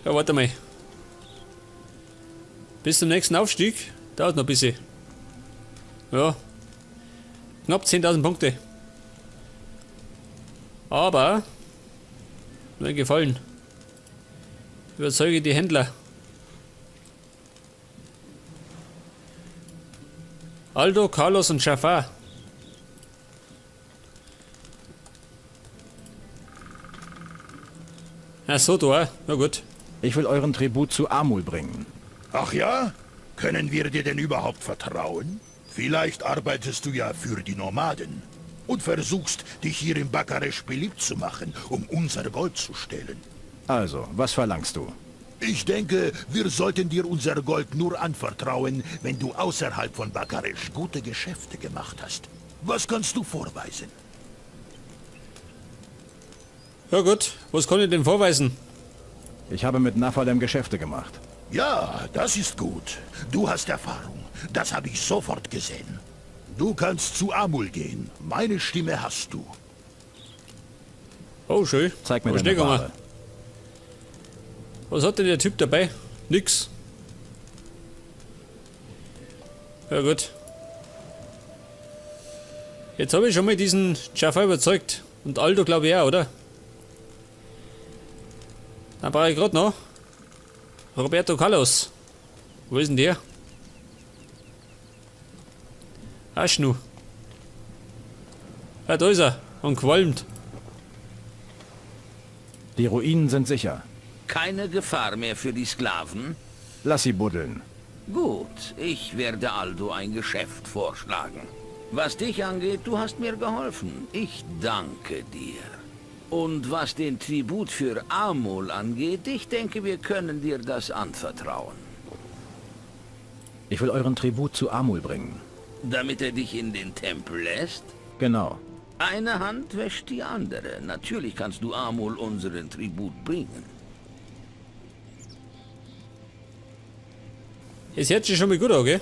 Ja, warte mal. Bis zum nächsten Aufstieg. Dauert noch ein bisschen. Ja. Knapp 10.000 Punkte. Aber. Mir gefallen. Überzeuge die Händler. Aldo, Carlos und Jafar. Ach so, du auch. Na gut. Ich will euren Tribut zu Amul bringen. Ach ja? Können wir dir denn überhaupt vertrauen? Vielleicht arbeitest du ja für die Nomaden und versuchst, dich hier im Bakaresh beliebt zu machen, um unser Gold zu stehlen. Also, was verlangst du? Ich denke, wir sollten dir unser Gold nur anvertrauen, wenn du außerhalb von Bakaresh gute Geschäfte gemacht hast. Was kannst du vorweisen? Ja gut, was kann ich denn vorweisen? Ich habe mit Nafalem Geschäfte gemacht. Ja, das ist gut. Du hast Erfahrung. Das habe ich sofort gesehen. Du kannst zu Amul gehen. Meine Stimme hast du. Oh, schön. Zeig mir Aber deine schnell gegangen. Ware. Was hat denn der Typ dabei? Nix. Ja gut. Jetzt habe ich schon mal diesen Jafar überzeugt. Und Aldo glaube ich auch, oder? Dann brauche ich gerade noch Roberto Carlos. Wo ist denn der? Aschnu. Ja, da ist er. Und qualmt. Die Ruinen sind sicher. Keine Gefahr mehr für die Sklaven? Lass sie buddeln. Gut, ich werde Aldo ein Geschäft vorschlagen. Was dich angeht, du hast mir geholfen. Ich danke dir. Und was den Tribut für Amul angeht, ich denke, wir können dir das anvertrauen. Ich will euren Tribut zu Amul bringen. Damit er dich in den Tempel lässt? Genau. Eine Hand wäscht die andere. Natürlich kannst du Amul unseren Tribut bringen. Es hört sich schon mal gut an, gell?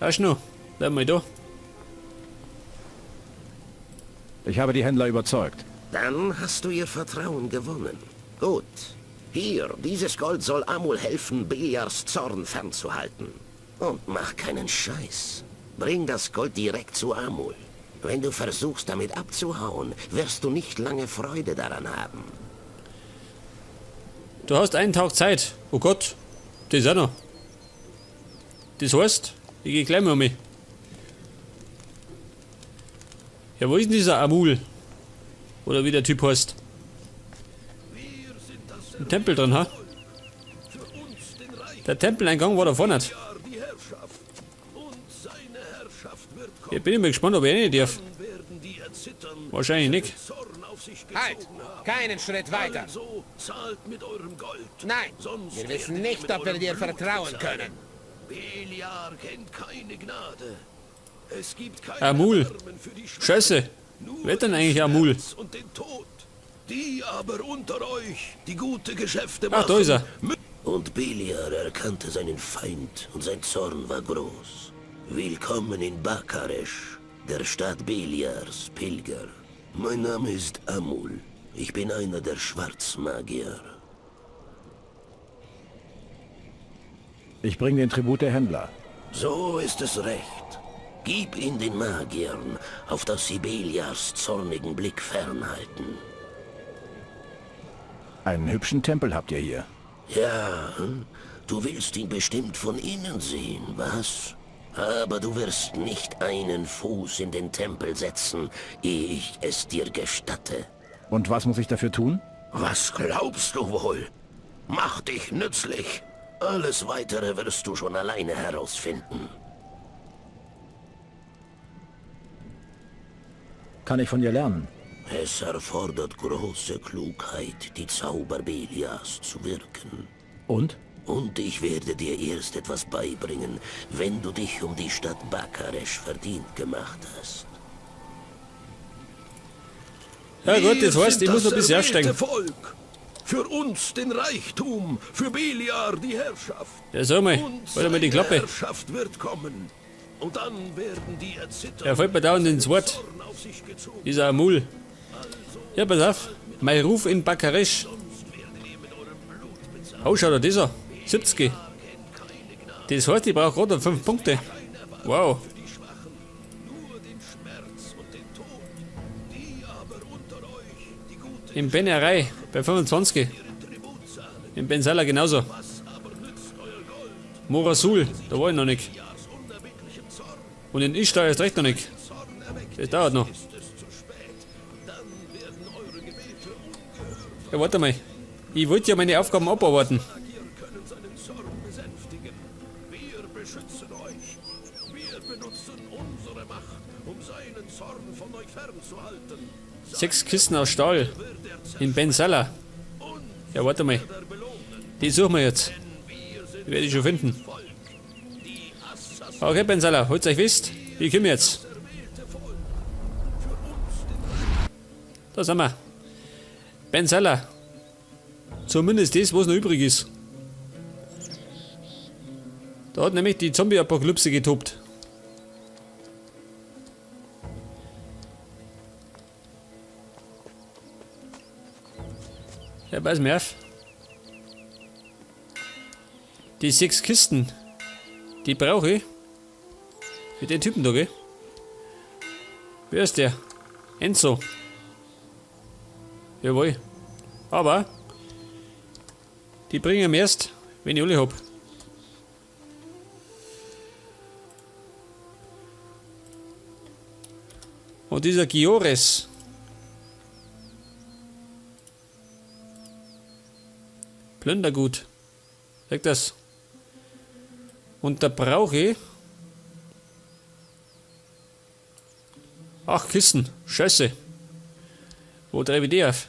Aschnu, bleib mal da. Ich habe die Händler überzeugt. Dann hast du ihr Vertrauen gewonnen. Gut. Hier, dieses Gold soll Amul helfen, Beliars Zorn fernzuhalten. Und mach keinen Scheiß. Bring das Gold direkt zu Amul. Wenn du versuchst, damit abzuhauen, wirst du nicht lange Freude daran haben. Du hast einen Tag Zeit. Oh Gott, das auch noch. Das heißt, ich geh gleich mal um mich. Ja, wo ist denn dieser Amul? Oder wie der Typ heißt? Ein Tempel drin, ha? Der Tempeleingang war da vorne. Ich bin immer gespannt, ob ich rein darf. Wahrscheinlich nicht. Halt! Keinen Schritt weiter! Also zahlt mit eurem Gold. Nein! Sonst Wir wissen werdet ihr nicht, mit ob wir eurem dir Blut vertrauen bezahlen. können. Beliar kennt keine Gnade. Es gibt kein Amul. Erbarmen für die Schwachen. Scheiße. Nur Wer denn den eigentlich Amul? Schmerz Und den Tod. Die aber unter euch, die gute Geschäfte Ach, machen, da ist er. Und Beliar erkannte seinen Feind und sein Zorn war groß. Willkommen in Bakaresh, der Stadt Beliars, Pilger. Mein Name ist Amul. Ich bin einer der Schwarzmagier. Ich bringe den Tribut der Händler. So ist es recht. Gib ihn den Magiern, auf dass sie Beliars zornigen Blick fernhalten. Einen hübschen Tempel habt ihr hier. Ja, du willst ihn bestimmt von innen sehen, was? Aber du wirst nicht einen Fuß in den Tempel setzen, ehe ich es dir gestatte. Und was muss ich dafür tun? Was glaubst du wohl? Mach dich nützlich. Alles Weitere wirst du schon alleine herausfinden. Kann ich von dir lernen? Es erfordert große Klugheit, die Zauber Belias zu wirken. Und? Und ich werde dir erst etwas beibringen, wenn du dich um die Stadt Bakaresh verdient gemacht hast. Ja gut, das Wir heißt, sind ich muss noch ein bisschen erwählte aufsteigen. Volk. Für uns den Reichtum, für Beliar die Herrschaft. Ja, sag mal, Und halt mal die seine Klappe. Herrschaft wird kommen. Und dann werden die erzittern, Er fällt mir dauernd ins Wort. Zorn auf sich gezogen. Dieser Amul. Ja, pass auf. Mein Ruf in Bakaresh Sonst werdet ihr mit eurem Blut Oh, schau dir das an. 70. Das heißt, ich brauche gerade 5 Punkte. Wow. Im Benerei bei 25. Im Bensala genauso. Morasul, da war ich noch nicht. Und in Ishtar erst recht noch nicht. Das dauert noch. Ja, warte mal. Ich wollte ja meine Aufgaben abarbeiten. Sechs Kisten aus Stahl. In Bensala. Ja, warte mal. Die suchen wir jetzt. Die werde ich schon finden. Okay, Bensala, holt euch wisst. Ich komme jetzt. Da sind wir. Bensala. Zumindest das, was noch übrig ist. Da hat nämlich die Zombie-Apokalypse getobt. Ja, pass mir auf. Die 6 Kisten, die brauche ich. Für den Typen da, gell? Wer ist der? Enzo. Jawohl. Aber die bringen mir erst, wenn ich alle hab. Und dieser Giores. Plündergut. Sag das. Und da brauche ich 8 Kisten. Scheiße. Wo treibe ich die auf?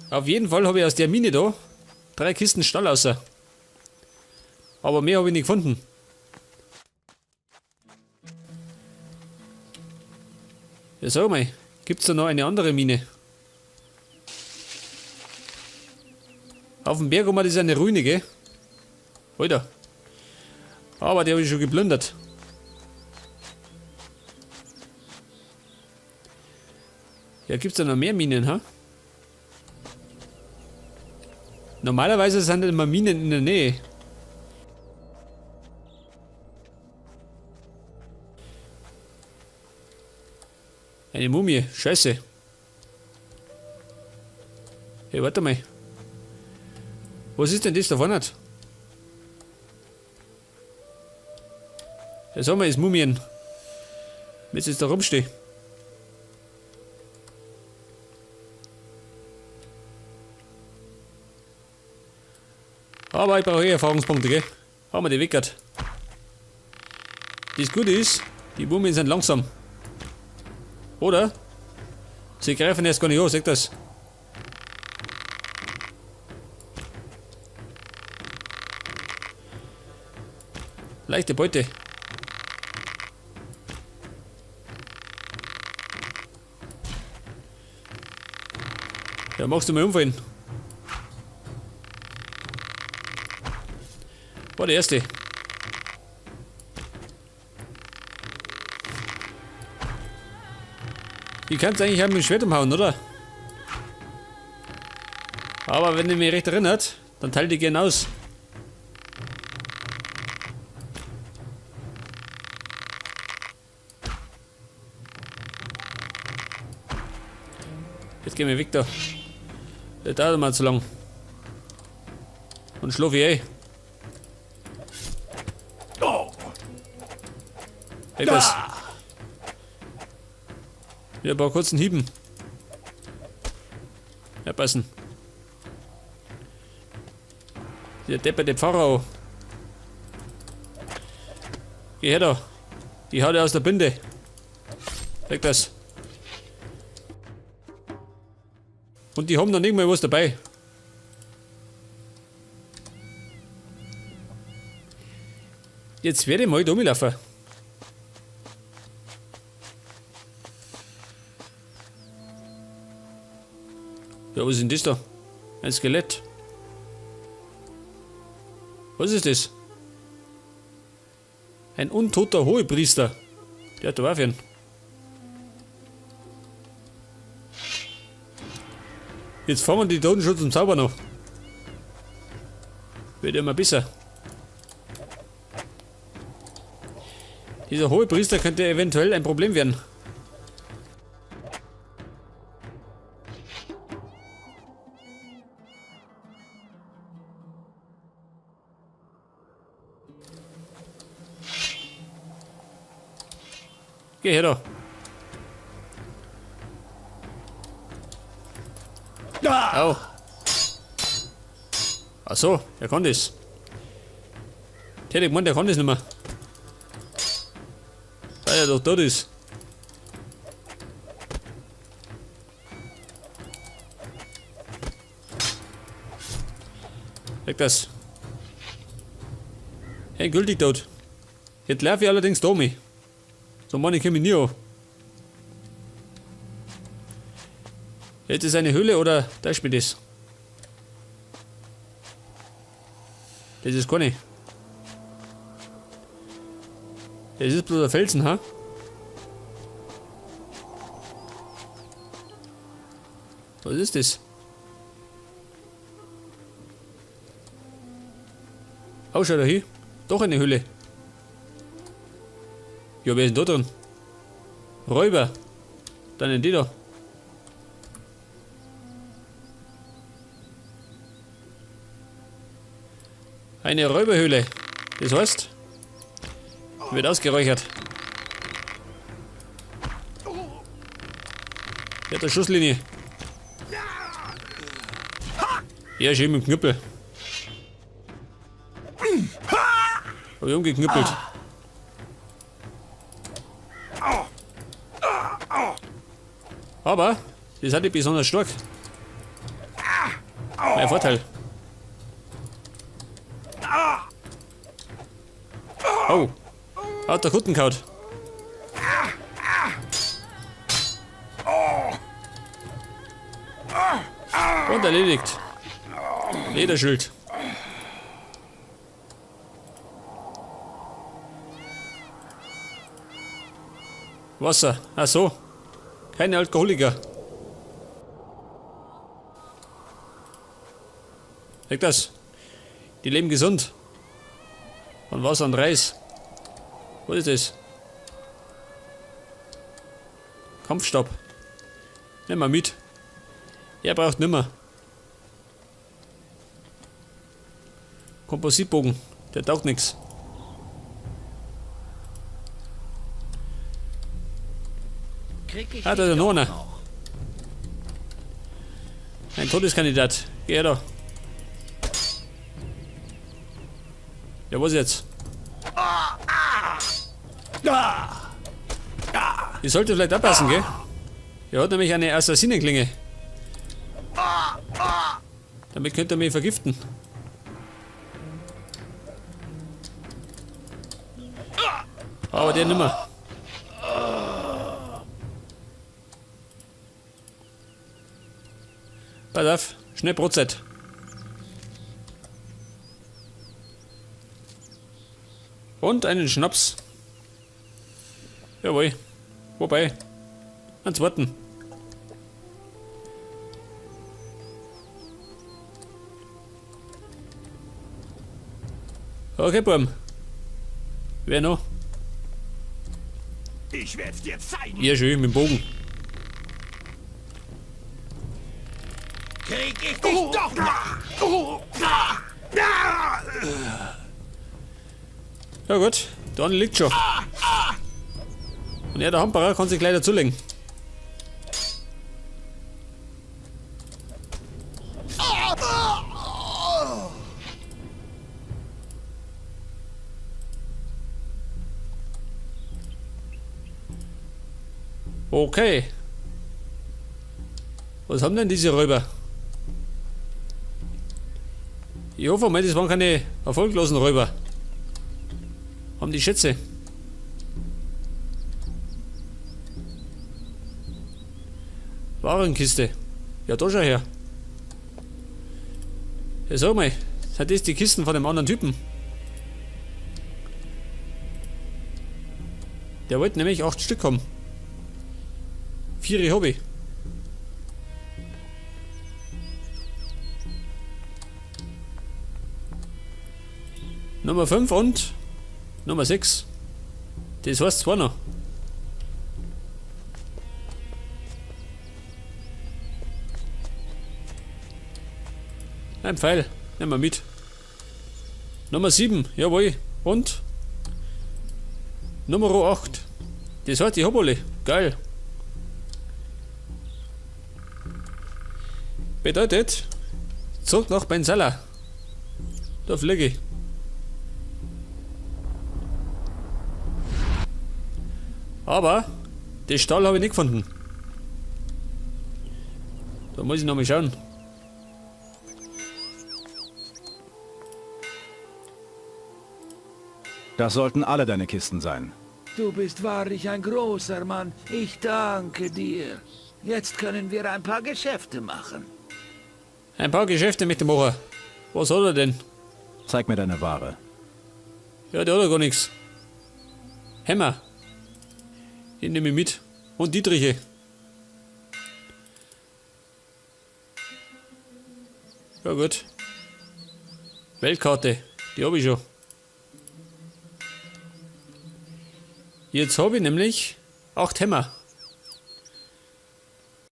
Auf jeden Fall habe ich aus der Mine da 3 Kisten Stahl außer. Aber mehr habe ich nicht gefunden. Ja, sag mal, gibt's da noch eine andere Mine? Auf dem Berg oben, das ist eine Ruine, gell? Alter. Aber die habe ich schon geplündert. Ja, gibt's da noch mehr Minen, ha? Normalerweise sind immer Minen in der Nähe. Eine Mumie, scheiße. Hey, warte mal. Was ist denn das da vorne? Ja, sag mal, ist Mumien. Wenn ich jetzt da rumstehe. Aber ich brauche eh Erfahrungspunkte, gell? Haben wir die weggehört. Das Gute ist, die Mumien sind langsam. Oder? Sie greifen erst gar nicht an, seht das? Leichte Beute. Ja, magst du mal umfallen? War der erste. Ich kann's eigentlich auch mit dem Schwert umhauen, oder? Aber wenn ihr mich recht erinnert, dann teilt die gern aus. Jetzt gehen wir weg da. Der dauert mal zu lang. Und schlaf ich eh. Weg das. Wieder ein paar kurzen Hieben. Ja, passen. Der depperte Pharao. Geh her da. Ich hau dir aus der Binde. Weg das. Und die haben noch nicht mal was dabei. Jetzt werde ich mal da rumlaufen. Ja, was ist denn das da? Ein Skelett. Was ist das? Ein untoter Hohepriester. Der hat da auch einen. Jetzt fahren wir die Toten schon zum Zauber noch. Wird immer besser. Dieser hohe Priester könnte eventuell ein Problem werden. Geh her da. Au. Ach so, der kann das. Der hätte gemeint, der kann das nicht mehr. Weil er doch tot ist. Weg das. Endgültig tot. Jetzt laufe ich allerdings da mich. So meine ich komme ich nie an. Jetzt ist eine Höhle oder da ist mir das? Das ist keine. Das ist bloß ein Felsen, ha? Was ist das? Oh, schau da hin. Doch eine Höhle. Ja, wer ist denn da drin? Räuber. Dann in die da. Eine Räuberhöhle. Das heißt, wird ausgeräuchert. Ja, der Schusslinie. Ja, schön mit dem Knüppel. Hab ich umgeknüppelt. Aber, das hat nicht besonders stark. Mein Vorteil. Oh. Hat der Kutten gehauen. Und erledigt. Lederschild. Wasser. Ach so. Keine Alkoholiker. Weg das. Die leben gesund. Von Wasser und Reis. Was ist das? Kampfstab. Nimm mal mit. Er braucht nimmer. Kompositbogen. Der taugt nix. Krieg ich Ah, da ist dich ja noch doch einer. noch. Ein Todeskandidat. Geh her da. Ja, was jetzt? Ich sollte vielleicht abpassen, gell? Er hat nämlich eine Assassinenklinge. Damit könnte er mich vergiften. Aber der nimmer. Pass auf, schnell Brotzeit. Und einen Schnaps. Jawohl. Wobei, einen zweiten. Okay, Burm. Wer noch? Ich werd's dir zeigen. Ja, schön, mit dem Bogen. Krieg ich dich doch noch. Ja gut, der andere liegt schon. Und er, der Handbarer, kann sich gleich dazulegen. Okay. Was haben denn diese Räuber? Ich hoffe mal, das waren keine erfolglosen Räuber. Haben die Schätze. Warenkiste. Ja, da schau her. Ja, sag mal, sind das die Kisten von dem anderen Typen? Der wollte nämlich 8 Stück haben. 4 hab ich. Nummer 5 und Nummer 6. Das heißt zwei noch. Ein Pfeil. Nehmen wir mit. Nummer 7, jawohl. Und Nummer 8. Das heißt, ich hab alle. Geil. Bedeutet, zurück nach Bensala. Da fliege ich. Aber den Stall habe ich nicht gefunden. Da muss ich noch mal schauen. Das sollten alle deine Kisten sein. Du bist wahrlich ein großer Mann. Ich danke dir. Jetzt können wir ein paar Geschäfte machen. Ein paar Geschäfte mit dem Macher. Was hat er denn? Zeig mir deine Ware. Ja, der hat ja gar nichts. Hämmer. Den nehme ich mit. Und Dietriche. Ja gut. Weltkarte. Die habe ich schon. Jetzt habe ich nämlich 8 Hämmer.